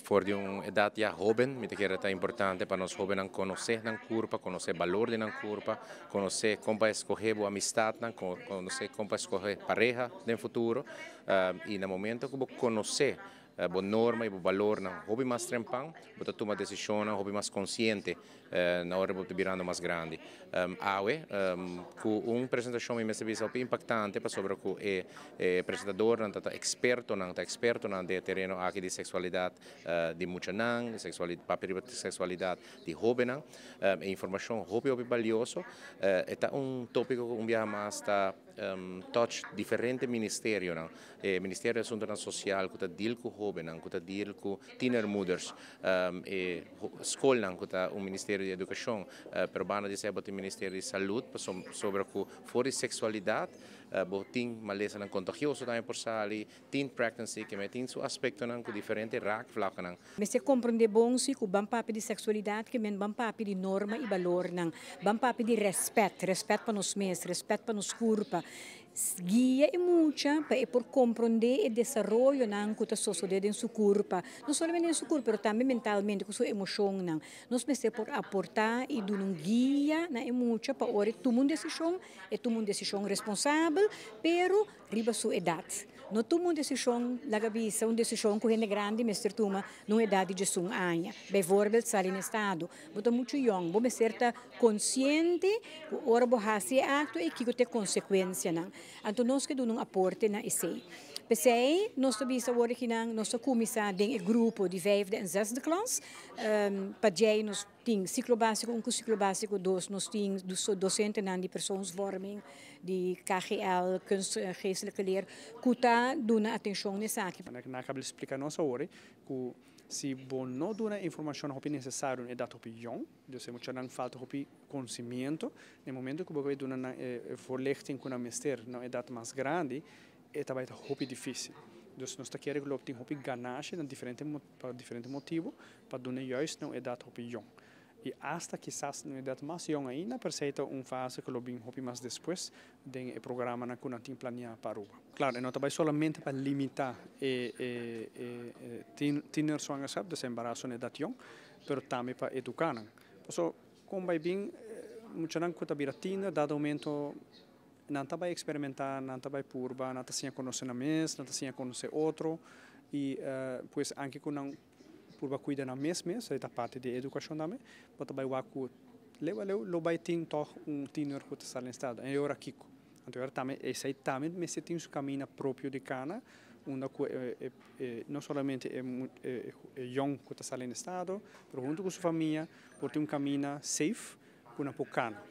For di un edat ya hoben, mi ta kere ta importante pa nos hobennan konosé nan kurpa, konosé balor di nan kurpa, konosé kon pa eskohé bo amistatnan, konosé kon pa eskohé pareha den futuro. I na momento ku bo konosé bo norma i bo balornan hopi mas trempan, bo ta tuma desishonnan hopi mas konsiente na ora bo ta birando mas grandi. Awe, ku un presentashon mi mester bisa hopi impaktante pasobra ku e presentadornan ta ta ekspertonan, ta ekspertonan den e tereno aki di seksualidat di muchanan, papia riba seksualidat di hóbennan. E informashon hopi hopi balioso. E ta un tópiko ku un biaha mas ta touch diferente ministerionan. E Ministerio di Asuntonan Sosial ku ta deal ku hóbennan, ku ta deal ku tienermoeders, e skolnan ku ta un Ministerio di Edukashon, pero banda di esei bo tin Ministerio di Salud pasobra ku for di seksualidat bo tin malesanan kontagioso tambe por sali, teen pregnancy ke tin su aspektonan ku diferente raakvlaknan. Mester komprondé bon si ku ban papia di seksualidat ke men ban papia di norma i balornan, ban papia di rèspèt, rèspèt pa nos mes, rèspèt pa nos kurpa. Guia e mucha pa e por komprondé e desaroyonan ku ta sosodé den su kurpa, no solamente den su kurpa pero tambe mentalmente ku su emoshonnan. Nos mester por aportá i duna un guia na e mucha pa ora e tuma un desishon, e tuma un desishon responsabel, pero riba su edat. No tuma un desishon, laga bisa, un desishon ku hende grandi mester tuma na un edat di diesun aña. Bijvoorbeeld sali na estado. Bo ta muchu yòn, bo mester ta konsiente ku ora bo hasi e akto ei kiko ta e konsekuensianan. Anto nos ke duna un aporte na esei. P'esei nos ta bisa awor akinan nos ta kuminsá den e grupo di vijfde en zesde klas. Pa djei nos tin siklo básiko un ku siklo básiko dos. Nos tin dosentenan di persoonsvorming, di KGL, kunst geestelijke leer, ku ta duna atenshon na esaki. Nan a kabel splika nos awor ku si bo no duna informashon hopi nesesario na edat hopi yòn, dus e muchanan falta hopi konosimiento, na e momento ku bo bai duna nan e voorlichting ku nan mester na un edat mas grandi, e ta bai ta hopi difísil. Dus nos ta kere ku lo tin hopi ganashi na diferente pa diferente motibu pa duna juist na un edat hopi yòn. I asta kisas na un edat mas yòn ainda, pero esei ta un fase ku lo bin hopi mas despues den e programanan ku nan tin planeá pa Aruba. Klaro, e no ta bai solamente pa limitá e e tienerzwangerschap, dus embaraso na edat yòn, pero tambe pa eduká nan. Pasobra kon bai bin muchanan ku ta bira tiener dado momento nan ta bai eksperimentá, nan ta bai purba, nan ta siña konosé nan mes, nan ta siña konosé otro i pues anke ku nan purba kuida nan mes mes, esei ta parti di e edukashon tambe, bo ta bai wak ku leu a leu lo bai tin tòg un tiener ku ta sali na estado. En e ora kiko? Anto e ora tambe esei tambe mester tin su kaminda propio di kana unda ku e no solamente e yòn ku ta sali na estado, pero huntu ku su famia por tin un kaminda safe ku nan por kana.